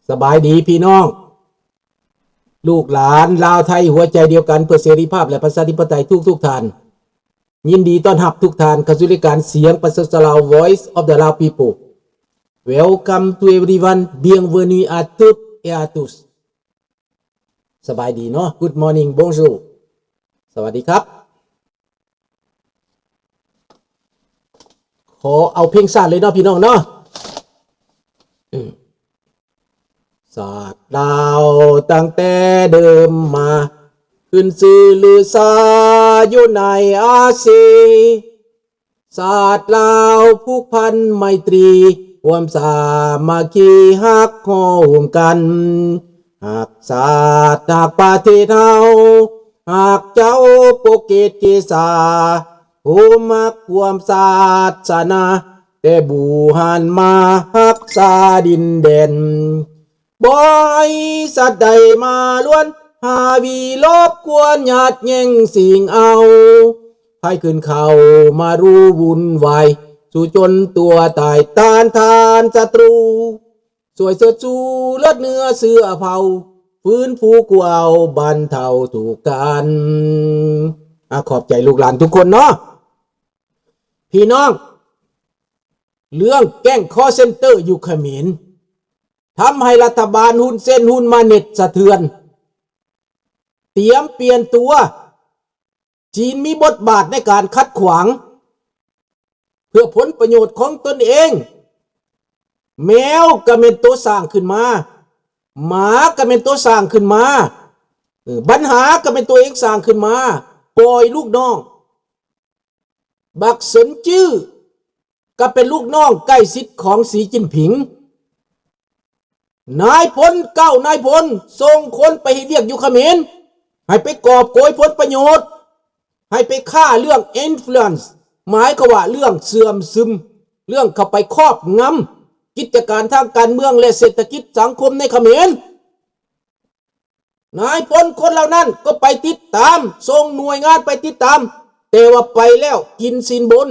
ສະບາຍດີພີ່ນ້ອງ ລູກຫຼານລາວໄທຫົວໃຈດຽວກັນເພື່ອເສລີພາບ ແລະ ປະຊາທິປະໄຕທຸກໆທ່ານ. ຍິນດີຕ້ອນຮັບທຸກທ່ານເຂົ້າສູ່ລາຍການສຽງປະຊາຊົນລາວ Voice of the Lao People. Welcome to everyone. Bienvenue à toutes et à tous. ສະບາຍດີເນາະ. Good morning. Bonjour. ສະຫວັດດີຄັບ. ຂໍເອົາເພງຊາດເລີຍເນາະພີ່ນ້ອງເນາະ. ຊາດລາວຕັ້ງແຕ່ເດີມມາ ຂຶ້ນຊື່ລືຊາຢູ່ໃນອາຊີ. ຊາດລາວຜູກພັນໄມຕີ ຮ່ວມສາມັກຄີຮັກໂຮມກັນ. ຮັກຊາດຮັກປະເທດເຮົາ ຮັກເຈົ້າປົກເກດເກສາ ໂຮມຮັກຮ່ວມສາສະໜາ ແຕ່ບູຮານມາຮັກສາດິນແດນ. ບໍ່ໃຫ້ສັດໃດມາລວນ ຫາວີລົບກວນຍາດແຍ່ງຊິງເອົາ. ໃຜຂຶ້ນເຂົ້າມາຮູ້ວຸ່ນວາຍ ສູ້ຈົນຕົວຕາຍຕ້ານທານສັດຕູ. ຊ່ວຍເຊີດຊູເລືອດເນື້ອເຊື້ອເຜົ່າ ຟື້ນຟູກູ້ເອົາບັນເທົາທຸກກັນ. ອາ ຂອບໃຈລູກຫຼານທຸກຄົນເນາະ. ພີ່ນ້ອງ ເລື່ອງແກ້ງຄໍເຊັນເຕີຢູ່ຂະເໝນ ທຳໃຫ້ລັດຖະບານຮຸນເຊັນ ຮຸນມາເນັດສະເທືອນ. ຕຽມປ່ຽນຕົວ. ຈີນມີບົດບາດໃນການຂັດຂວາງ ເພື່ອຜົນປະໂຫຍດຂອງຕົນເອງ. ແມວກໍແມ່ນຕົວສ້າງຂຶ້ນມາ, ໝາກໍແມ່ນຕົວສ້າງຂຶ້ນມາ, ເອີ ບັນຫາກໍແມ່ນຕົວເອງສ້າງຂຶ້ນມາ. ປ່ອຍລູກນ້ອງ. ບັກເຊິນຈື່ ກໍເປັນລູກນ້ອງໃກ້ຊິດຂອງສີຈິ້ນຜິງ. ນາຍພົນ ເກົ້ານາຍພົນ ສົ່ງຄົນໄປເຮັດວຽກຢູ່ຂະເໝນ ໃຫ້ໄປກອບໂກຍຜົນປະໂຫຍດ, ໃຫ້ໄປຄ້າເລື່ອງອິນຟລູເອນ ໝາຍຄວາມວ່າເລື່ອງເຊື່ອມຊຶມ, ເລື່ອງເຂົ້າໄປຄອບງຳກິດຈະການທາງການເມືອງ ແລະ ເສດຖະກິດສັງຄົມໃນຂະເໝນ. ນາຍພົນຄົນເຫຼົ່ານັ້ນກໍໄປຕິດຕາມ, ສົ່ງໜ່ວຍງານໄປຕິດຕາມ, ແຕ່ວ່າໄປແລ້ວກິນສິນບົນ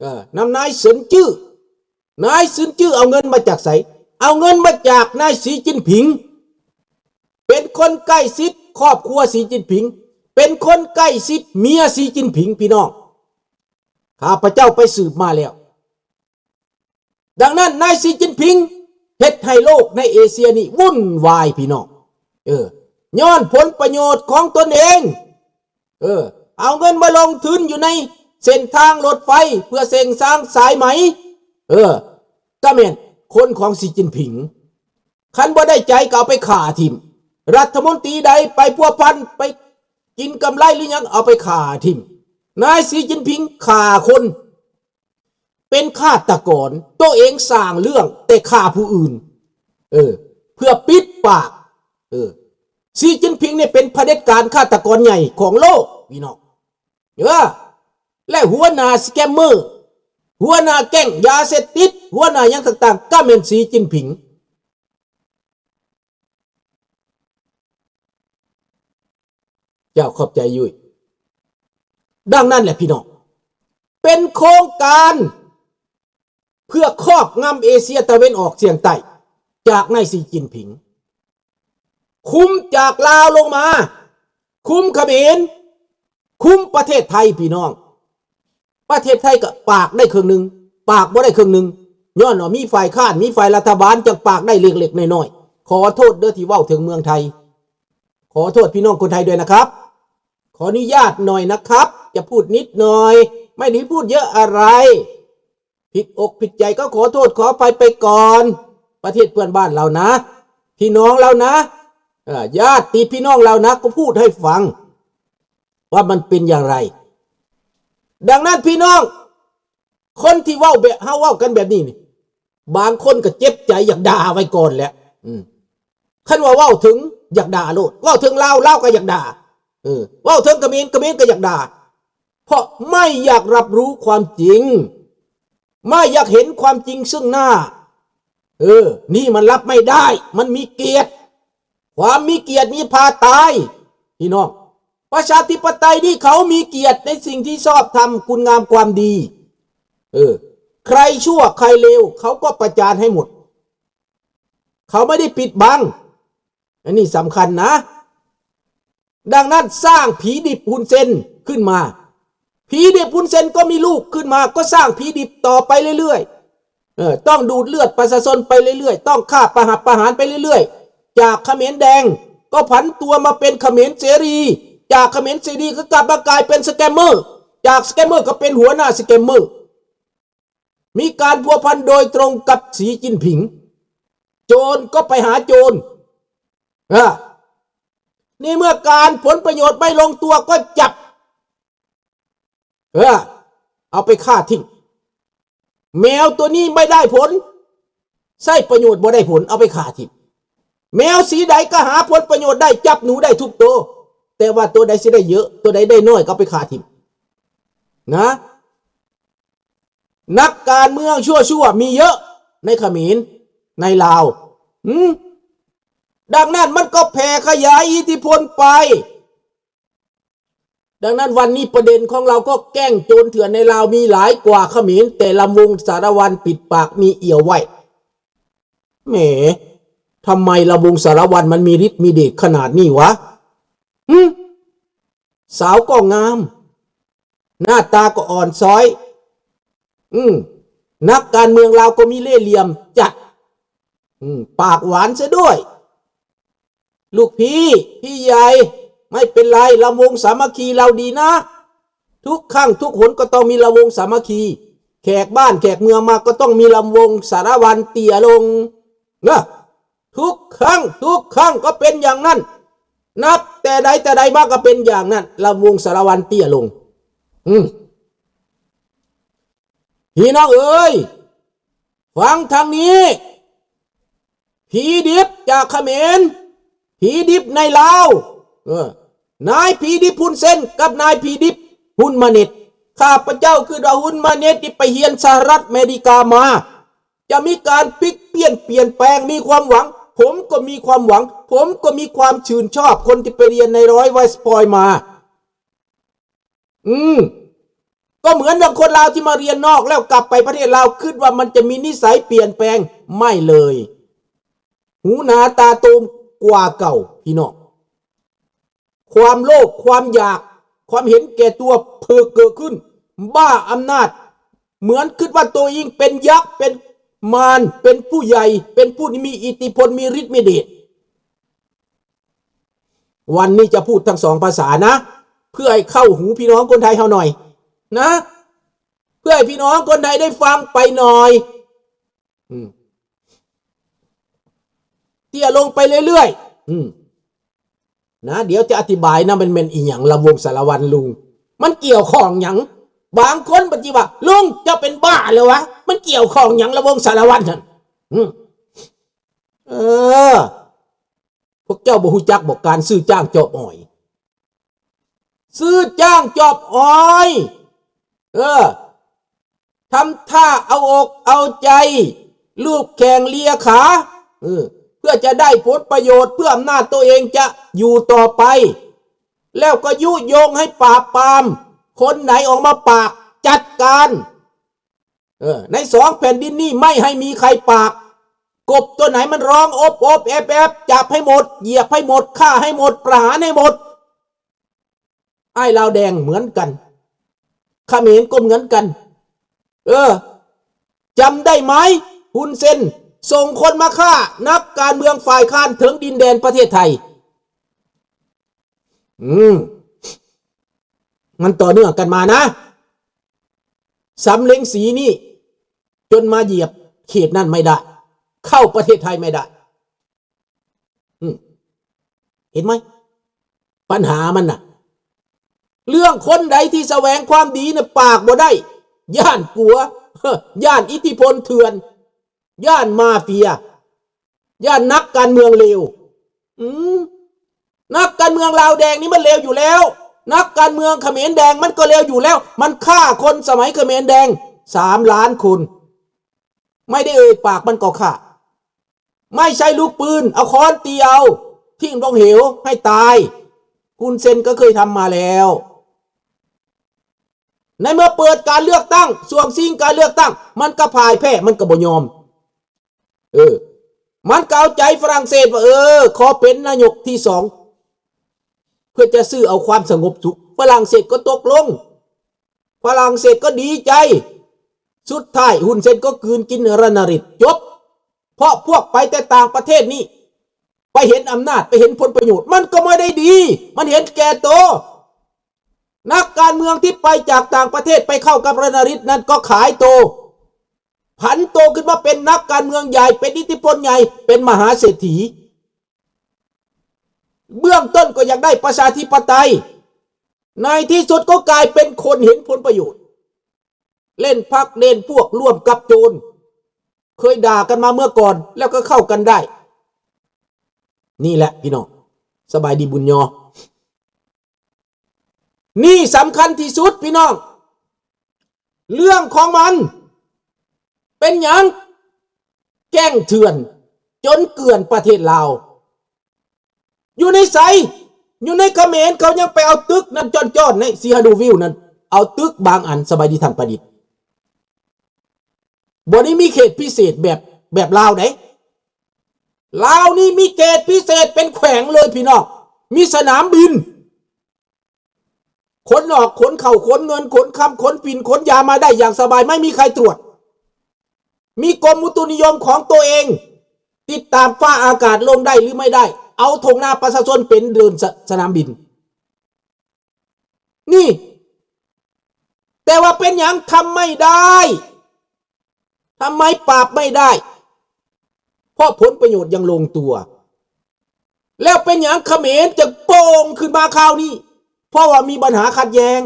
ເອີ ນຳນາຍເຊິນຈື່. ນາຍເຊິນຈື່ເອົາເງິນມາຈາກໃສ? ເອົາເງິນມາຈາກນາຍສີຈິ້ນຜິງ. ເປັນຄົນໃກ້ຊິດຄອບຄົວສີຈິ້ນຜິງ, ເປັນຄົນໃກ້ຊິດເມຍສີຈິ້ນຜິງ, ພີ່ນ້ອງ. ຂ້າພະເຈົ້າໄປສືບມາແລ້ວ. ດັ່ງນັ້ນ ນາຍສີຈິ້ນຜິງເຮັດໃຫ້ໂລກໃນເອເຊຍນີ້ວຸ່ນວາຍ ພີ່ນ້ອງ. ເອີ ຍ້ອນຜົນປະໂຫຍດຂອງຕົນເອງ. ເອີ ເອົາເງິນມາລົງທຶນຢູ່ໃນເສັ້ນທາງລົດໄຟເພື່ອເສັງສ້າງສາຍໄໝ. ເອີ ກໍແມ່ນຄົນຂອງສີຈິ້ນຜິງ. ຄັນບໍ່ໄດ້ໃຈກໍເອົາໄປຂ້າຖິ້ມ. ລັດຖະມົນຕີໃດໄປພົວພັນ ໄປກິນກຳໄລຫຼືຫຍັງ ເອົາໄປຂ້າຖິ້ມ. ນາຍສີຈິ້ນຜິງຂ້າຄົນ. ເປັນຄາດຕະກອນ, ໂຕເອງສ້າງເລື່ອງແຕ່ຂ້າຜູ້ອື່ນ ເອີ ເພື່ອປິດປາກ. ເອີ ສີຈິ້ນຜິງນີ້ເປັນຜະເດັດການຄາດຕະກອນໃຫຍ່ຂອງໂລກ ພີ່ນ້ອງ. ເອີ ແລະ ຫົວໜ້າສະແກມເມີ, ຫົວໜ້າແກ້ງຢາເສບຕິດ, ຫົວໜ້າຫຍັງຕ່າງໆ ກໍແມ່ນສີຈິ້ນຜິງ. ເຈົ້າ ຂອບໃຈ ຍຸ້ຍ. ດັ່ງນັ້ນແຫຼະ ພີ່ນ້ອງ, ເປັນໂຄງການເພື່ອຄອບງຳເອເຊຍຕາເວັນອອກສຽງໃຕ້ ຈາກນາຍສີຈິ້ນຜິງ, ຄຸມຈາກລາວລົງມາ, ຄຸມຂະເໝນ, ຄຸມປະເທດໄທ ພີ່ນ້ອງ. ປະເທດໄທກໍປາກໄດ້ເຄິ່ງໜຶ່ງ, ປາກບໍ່ໄດ້ເຄິ່ງໜຶ່ງ, ຍ້ອນວ່າມີຝ່າຍຄ້ານ ມີຝ່າຍລັດຖະບານ ຈັ່ງປາກໄດ້ເລັກໆນ້ອຍໆ. ຂໍໂທດເດີທີ່ເວົ້າເຖິງເມືອງໄທ, ຂໍໂທດພີ່ນ້ອງຄົນໄທດ້ວຍນະຄັບ. ຂໍອະນຸຍາດໜ້ອຍນະຄັບ, ຈະພູດນິດໜ້ອຍ, ໄມ່ໄດ້ພູດເຍີະອະໄລ. ຜິດອົກຜິດໃຈກໍຂໍໂທດຂໍອະໄພໄປກ່ອນ. ປະເທດເພື່ອນບ້ານລາວນະ, ພີ່ນ້ອງລາວນະ, ເອີ ຍາດຕິພີ່ນ້ອງລາວນະ, ກໍພູດໃຫ້ຟັງວ່າມັນເປັນຢ່າງໃດ. ດັ່ງນັ້ນ ພີ່ນ້ອງ, ຄົນທີ່ເວົ້າແບບ ເຮົາເວົ້າກັນແບບນີ້ນີ້, ບາງຄົນກໍເຈັບໃຈຢາກດ່າໄວ້ກ່ອນແຫຼະ. ອືມ ຄັນວ່າເວົ້າເຖິງ ຢາກດ່າໂລດ, ເວົ້າເຖິງລາວ ລາວກໍຢາກດ່າ, ເອີ ເວົ້າເຖິງຂະເໝນ ຂະເໝນກໍຢາກດ່າ, ເພາະໄມ່ຢາກຮັບຮູ້ຄວາມຈິງ, ໄມ່ຢາກເຫັນຄວາມຈິງເຊິ່ງໜ້າ. ເອີ ນີ້ມັນຮັບໄມ່ໄດ້, ມັນມີກຽດ, ຄວາມມີກຽດນີ້ພາຕາຍ ພີ່ນ້ອງ. ປະຊາທິປະໄຕນີ້ເຂົາມີກຽດໃນສິ່ງທີ່ຊອບທຳ ຄຸນງາມຄວາມດີ. ເອີ ໃຄຣຊົ່ວໃຄຣເລວ ເຂົາກໍປະຈານໃຫ້ໝົດ. ເຂົາໄມ່ໄດ້ປິດບັງ. ອັນນີ້ສຳຄັນນະ. ດັ່ງນັ້ນ ສ້າງຜີດິບຮຸນເຊັນຂຶ້ນມາ. ຜີດິບຮຸນເຊັນກໍມີລູກຂຶ້ນມາ, ກໍສ້າງຜີດິບຕໍ່ໄປເລື້ອຍໆ. ເອີ ຕ້ອງດູດເລືອດປະຊາຊົນໄປເລື້ອຍໆ, ຕ້ອງຂ້າປະຫັບປະຫານໄປເລື້ອຍໆ. ຈາກຂະເໝນແດງກໍຜັນຕົວມາເປັນຂະເໝນເສລີ, ຈາກຂະເໝນເສລີກໍກັບມາກາຍເປັນສະແກມເມີ, ຈາກສະແກມເມີກໍເປັນຫົວໜ້າສະແກມເມີ. ມີການພົວພັນໂດຍຕຣົງກັບສີຈິ້ນຜິງ. ໂຈນກໍໄປຫາໂຈນ. ເອີ ໃນເມື່ອການຜົນປະໂຫຍດໄມ່ລົງຕົວກໍຈັບ. ເອີ ເອົາໄປຂ້າຖິ້ມ. ແມວຕົວນີ້ໄມ່ໄດ້ຜົນ, ໃຊ້ປະໂຫຍດບໍ່ໄດ້ຜົນ, ເອົາໄປຂ້າຖິ້ມ. ແມວສີໃດກໍຫາຜົນປະໂຫຍດໄດ້, ຈັບໜູໄດ້ທຸກໂຕ, ແຕ່ວ່າຕົວໃດຊິໄດ້ເຍອະ, ຕົວໃດໄດ້ນ້ອຍກໍເອົາໄປຂ້າຖິ້ມນະ. ນັກການເມືອງຊົ່ວໆມີເຍອະໃນຂະເໝນ, ໃນລາວ. ຫື ດັ່ງນັ້ນມັນກໍແຜ່ຂະຫຍາຍອິດທິພົນໄປ. ດັ່ງນັ້ນວັນນີ້ປະເດັນຂອງລາວກໍແກ້ງໂຈນເຖື່ອນໃນລາວມີຫຼາຍກວ່າຂະເໝນ, ແຕ່ລຳວົງສາລະວັນປິດປາກມີອຽວໄວ້. ແໝ ທຳໄມລຳວົງສາລະວັນມັນມີລິດມີເດດຂະໜາດນີ້ວະ? ຫື ສາວກໍງາມ, ໜ້າຕາກໍອ່ອນຊ້ອຍ. ອືມ ນັກການເມືອງລາວກໍມີເລ່ຫຼ່ຽມຈັດ. ອືມ ປາກຫວານເສຍດ້ວຍ. ລູກພີ່ ພີ່ໃຫຍ່ ໄມ່ເປັນໄລ, ລຳວົງສາມັກຄີລາວດີນະ. ທຸກຄັ້ງທຸກຫົນກໍຕ້ອງມີລຳວົງສາມັກຄີ. ແຂກບ້ານແຂກເມືອງມາກໍຕ້ອງມີລຳວົງສາລະວັນເຕ້ຍລົງນະ. ທຸກຄັ້ງ ທຸກຄັ້ງກໍເປັນຢ່າງນັ້ນ, ນັບແຕ່ໃດແຕ່ໃດມາກໍເປັນຢ່າງນັ້ນ, ລຳວົງສາລະວັນເຕ້ຍລົງ. ອືມ ພີ່ນ້ອງເອີຍ ຟັງທາງນີ້, ຜີດິບຈາກຂະເໝນ, ຜີດິບໃນລາວ, ເອີ ນາຍຜີດິບຮຸນເຊັນກັບນາຍຜີດິບຮຸນມາເນັດ. ຂ້າພະເຈົ້າຄິດວ່າຮຸນມາເນັດນີ້ໄປຮຽນສະຫະລັດອາເມລິກາມາ, ຈະມີການພລິກປ່ຽນ ປ່ຽນແປງ, ມີຄວາມຫວັງ. ຜົມກໍມີຄວາມຫວັງ, ຜົມກໍມີຄວາມຊື່ນຊອບຄົນທີ່ໄປຮຽນໃນ Royal West Point ມາ. ອືມ ກໍເໝືອນດັ່ງຄົນລາວທີ່ມາຮຽນນອກແລ້ວກັບໄປປະເທດລາວ, ຄິດວ່າມັນຈະມີນິໄສປ່ຽນແປງ. ໄມ່ເລີຍ. ຫູໜາຕາໂຕກວ່າເກົ່າ ພີ່ນ້ອງ. ຄວາມໂລບ ຄວາມຢາກ ຄວາມເຫັນແກ່ຕົວເພີ່ມເກີດຂຶ້ນ, ບ້າອຳນາດ, ເໝືອນຄິດວ່າໂຕເອງເປັນຍັກ ເປັນມານ ເປັນຜູ້ໃຫຍ່ ເປັນຜູ້ທີ່ມີອິດທິພົນ ມີລິດມີເດດ. ວັນນີ້ຈະພູດທັງສອງພາສານະ, ເພື່ອໃຫ້ເຂົ້າຫູພີ່ນ້ອງຄົນໄທເຮົາໜ້ອຍນະ, ເພື່ອໃຫ້ພີ່ນ້ອງຄົນໄທໄດ້ຟັງໄປໜ້ອຍ. ອືມ ເຕ້ຍລົງໄປເລື້ອຍໆ. ອືມ ນະ ດຽວຈະອະທິບາຍນະ, ມັນແມ່ນອີ່ຫຍັງລຳວົງສາລະວັນລຸງ? ມັນກ່ຽວຂ້ອງຫຍັງ? ບາງຄົນປະຕິວ່າ ລຸງ ເຈົ້າເປັນບ້າແລ້ວວະ? ມັນກ່ຽວຂ້ອງຫຍັງລຳວົງສາລະວັນຫັ້ນ? ອືມ ເອີ ພວກເຈົ້າບໍ່ຮູ້ຈັກບໍ ການຊື້ຈ້າງຈອບອອຍ? ຊື້ຈ້າງຈອບອອຍ ເອີ ທຳທ່າເອົາອົກເອົາໃຈ ລູບແຂ້ງເລຍຂາ ເອີ ເພື່ອຈະໄດ້ຜົນປະໂຫຍດ ເພື່ອອຳນາດໂຕເອງຈະຢູ່ຕໍ່ໄປ ແລ້ວກໍຍຸຍົງໃຫ້ປາບປາມ ຄົນໃດອອກມາປາກ ຈັດການ ເອີ ໃນສອງແຜ່ນດິນນີ້ ໄມ່ໃຫ້ມີໃຄປາກ. ກົບຕົວໃດມັນຮ້ອງອົບໆແອບໆ ຈັບໃຫ້ໝົດ ຢຽບໃຫ້ໝົດ ຂ້າໃຫ້ໝົດ ປະຫານໃຫ້ໝົດ. ອ້າຍລາວແດງເໝືອນກັນ ຂະເໝນກໍເໝືອນກັນ. ເອີ ຈຳໄດ້ໄໝ? ຮຸນເຊັນສົ່ງຄົນມາຂ້ານັກການເມືອງຝ່າຍຄ້ານເຖິງດິນແດນປະເທດໄທ. ອືມ ມັນຕໍ່ເນື່ອງກັນມານະ. ສຳເລັງສີນີ້ ຈົນມາຢຽບເຂດນັ້ນໄມ່ໄດ້ ເຂົ້າປະເທດໄທໄມ່ໄດ້. ອືມ ເຫັນໄໝ ບັນຫາມັນນະ? ເລື່ອງຄົນໃດທີ່ສະແຫວງຄວາມດີນະ ປາກບໍ່ໄດ້ ຢ້ານກົວ ຢ້ານອິດທິພົນເຖື່ອນ ຢ້ານມາເຟຍ ຢ້ານນັກການເມືອງເລວ. ອືມ ນັກການເມືອງລາວແດງນີ້ມັນເລວຢູ່ແລ້ວ ນັກການເມືອງຂະເໝນແດງມັນກໍເລວຢູ່ແລ້ວ. ມັນຂ້າຄົນສະໄໝຂະເໝນແດງສາມລ້ານຄົນ ໄມ່ໄດ້ເອີ່ຍປາກມັນກໍຂ້າ ໄມ່ໃຊ້ລູກປືນ ເອົາຄ້ອນຕີເອົາ ຖິ້ມລົງເຫວໃຫ້ຕາຍ. ຮຸນເຊັນກໍເຄີຍທຳມາແລ້ວ. ໃນເມື່ອເປີດການເລືອກຕັ້ງ ຊ່ວງຊິງການເລືອກຕັ້ງ ມັນກໍພ່າຍແພ້ ມັນກໍບໍ່ຍອມ. ເອີ ມັນກໍເອົາໃຈຝຣັ່ງເສດວ່າ ເອີ ຂໍເປັນນາຍົກທີສອງ ເພື່ອຈະຊື້ເອົາຄວາມສະຫງົບສຸກ. ຝຣັ່ງເສດກໍຕົກລົງ, ຝຣັ່ງເສດກໍດີໃຈ. ສຸດທ້າຍຮຸນເຊັນກໍກືນກິນຣະນະຣິດ, ຈົບ. ເພາະພວກໄປແຕ່ຕ່າງປະເທດນີ້ ໄປເຫັນອຳນາດ, ໄປເຫັນຜົນປະໂຫຍດ, ມັນກໍບໍ່ໄດ້ດີ, ມັນເຫັນແກ່ໂຕ. ນັກການເມືອງທີ່ໄປຈາກຕ່າງປະເທດໄປເຂົ້າກັບຣະນະຣິດນັ້ນກໍຂາຍໂຕ, ຜັນໂຕຂຶ້ນມາເປັນນັກການເມືອງໃຫຍ່, ເປັນອິດທິພົນໃຫຍ່, ເປັນມະຫາເສດຖີ. ເບື້ອງຕົ້ນກໍຢາກໄດ້ປະຊາທິປະໄຕ, ໃນທີ່ສຸດກໍກາຍເປັນຄົນເຫັນຜົນປະໂຫຍດ, ເລ່ນພັກເລ່ນພວກ ຮ່ວມກັບໂຈນ. ເຄີຍດ່າກັນມາເມື່ອກ່ອນ ແລ້ວກໍເຂົ້າກັນໄດ້. ນີ້ແຫຼະພີ່ນ້ອງ, ສະບາຍດີບຸນຍໍ. ນີ້ສຳຄັນທີ່ສຸດພີ່ນ້ອງ, ເລື່ອງຂອງມັນ. ເປັນຫຍັງແກ້ງເຖື່ອນຈົນເກືອນປະເທດລາວ? ຢູ່ໃນໃສ? ຢູ່ໃນຂະເໝນ, ເຂົາຍັງໄປເອົາຕຶກນັ້ນຈ້ອນໆ ໃນສີຫະດູວິວນັ້ນ, ເອົາຕຶກບາງອັນ. ສະບາຍດີທ່ານປະດິດ. ບໍ່ໄດ້ມີເຂດພິເສດແບບ ແບບລາວເດ້. ລາວນີ້ມີເຂດພິເສດເປັນແຂວງເລີຍພີ່ນ້ອງ, ມີສະໜາມບິນ, ຂົນອອກ ຂົນເຂົ້າ ຂົນເງິນ ຂົນຄຳ ຂົນປິ່ນ ຂົນຢາມາໄດ້ຢ່າງສະບາຍ, ໄມ່ມີໃຄຕວດ. ມີກົມອຸຕຸນິຍົມຂອງຕົວເອງ, ຕິດຕາມຟ້າອາກາດລົມໄດ້ຫຼືໄມ່ໄດ້, ເອົາທົ່ງນາປະຊາຊົນເປັນເດີ່ນ ສະ ສະໜາມບິນ. ນີ້ ແຕ່ວ່າເປັນຫຍັງທຳໄມ່ໄດ້? ທຳໄມປາບໄມ່ໄດ້? ເພາະຜົນປະໂຫຍດຍັງລົງຕົວ. ແລ້ວເປັນຫຍັງຂະເໝນຈຶ່ງໂປ່ງຂຶ້ນມາຄາວນີ້? ເພາະວ່າມີບັນຫາຂັດແຍ້ງ,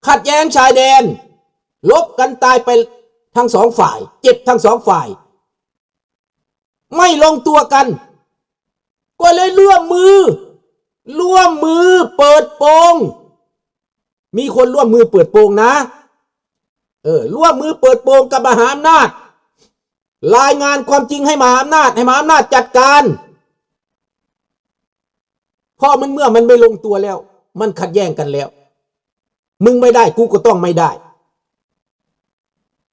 ຂັດແຍ້ງຊາຍແດນ, ລົບກັນຕາຍໄປທັງສອງຝ່າຍ, ເຈັບທັງສອງຝ່າຍ. ໄມ່ລົງຕົວກັນ ກໍເລີຍຮ່ວມມື, ຮ່ວມມືເປີດໂປງ. ມີຄົນຮ່ວມມືເປີດໂປງນະ, ເອີ ຮ່ວມມືເປີດໂປງກັບມະຫາອຳນາດ, ລາຍງານຄວາມຈິງໃຫ້ມະຫາອຳນາດ, ໃຫ້ມະຫາອຳນາດຈັດການ. ເພາະມັນ ເມື່ອມັນໄມ່ລົງຕົວແລ້ວ, ມັນຂັດແຍ້ງກັນແລ້ວ, ມຶງໄມ່ໄດ້ ກູກໍຕ້ອງໄມ່ໄດ້.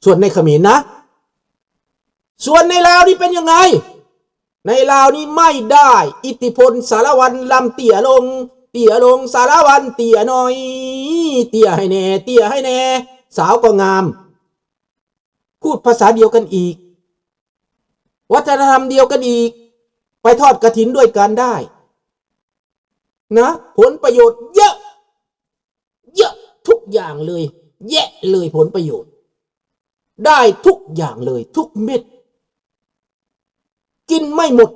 ສ່ວນໃນຂະເໝນນະ, ສ່ວນໃນລາວນີ້ເປັນຍັງໄງ? ໃນລາວນີ້ໄມ່ໄດ້ ອິດທິພົນສາລະວັນລຳເຕ້ຍລົງ, ເຕ້ຍລົງສາລະວັນເຕ້ຍໜ້ອຍ, ເຕ້ຍໃຫ້ແດ່ ເຕ້ຍໃຫ້ແດ່, ສາວກໍງາມ, ພູດພາສາດຽວກັນອີກ, ວັດທະນະທຳດຽວກັນອີກ, ໄປທອດກະຖິນດ້ວຍກັນໄດ້ນະ, ຜົນປະໂຫຍດເຍາະ. ເຍາະທຸກຢ່າງເລີຍ, ແຍະເລີຍຜົນປະໂຫຍດ, ໄດ້ທຸກຢ່າງເລີຍ, ທຸກເມັດ, ກິນໄມ່ໝົດ.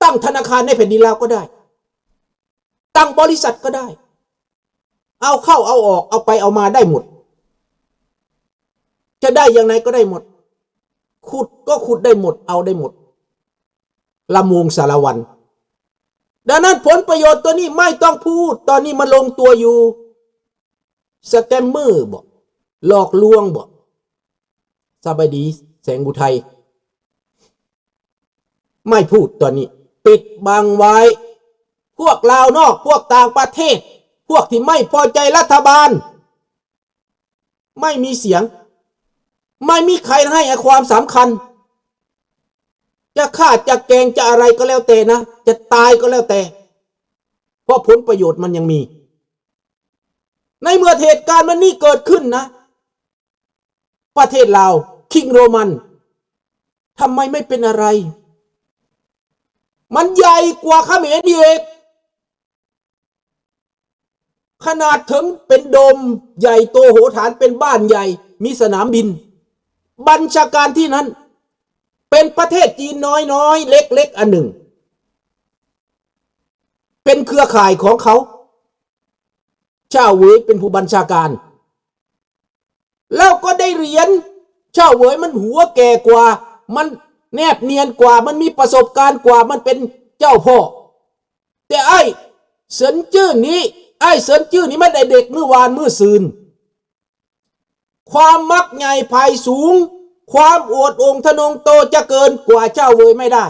ຕັ້ງທະນາຄານໃນແຜ່ນດິນລາວກໍໄດ້, ຕັ້ງບໍລິສັດກໍໄດ້, ເອົາເຂົ້າເອົາອອກ, ເອົາໄປເອົາມາໄດ້ໝົດ, ຈະໄດ້ຢ່າງໃດກໍໄດ້ໝົດ, ຂຸດກໍຂຸດໄດ້ໝົດ, ເອົາໄດ້ໝົດ. ລຳວົງສາລະວັນ. ດັ່ງນັ້ນຜົນປະໂຫຍດຕົວນີ້ໄມ່ຕ້ອງພູດ, ຕອນນີ້ມັນລົງຕົວຢູ່. ສະແກມເມີບໍ? ຫຼອກລວງບໍ? ສະບາຍດີແສງອຸໄທ. ໄມ່ພູດຕອນນີ້ປິດບັງໄວ້. ພວກລາວນອກ, ພວກຕ່າງປະເທດ, ພວກທີ່ໄມ່ພໍໃຈລັດຖະບານ ໄມ່ມີສຽງ, ໄມ່ມີໃຄໃຫ້ຄວາມສຳຄັນ. ຈະຂ້າຈະແກງຈະອະໄລກໍແລ້ວແຕ່ນະ, ຈະຕາຍກໍແລ້ວແຕ່, ເພາະຜົນປະໂຫຍດມັນຍັງມີ. ໃນເມື່ອເຫດການມັນນີ້ເກີດຂຶ້ນນະ, ປະເທດລາວ, ຄິງໂຣມັນ ທຳໄມໄມ່ເປັນອະໄລ? ມັນໃຫຍ່ກວ່າຂະເໝນອີກ. ຂະໜາດເຖິງເປັນໂດມໃຫຍ່ໂຕໂຫຖານ, ເປັນບ້ານໃຫຍ່, ມີສະໜາມບິນ, ບັນຊາການທີ່ນັ້ນເປັນປະເທດຈີນນ້ອຍໆ ເລັກໆ ອັນໜຶ່ງ, ເປັນເຄືອຂ່າຍຂອງເຂົາ. ເຈົ້າເຫວີຍເປັນຜູ້ບັນຊາການ. ແລ້ວກໍໄດ້ຫຼຽນ, ເຈົ້າເຫວີຍມັນຫົວແກ່ກວ່າ, ມັນແນບນຽນກວ່າ, ມັນມີປະສົບການກວ່າ, ມັນເປັນເຈົ້າພໍ່. ແຕ່ອ້າຍເຊິນຈື່ນນີ້, ອ້າຍເຊິນຈື່ນນີ້ມັນໄດ້ເດັກມື້ວານມື້ຊືນ. ຄວາມມັກໃຫຍ່ໃຜສູງ, ຄວາມອວດອົງທະນົງໂຕຈະເກີນກວ່າເຈົ້າເຫວີຍໄມ່ໄດ້.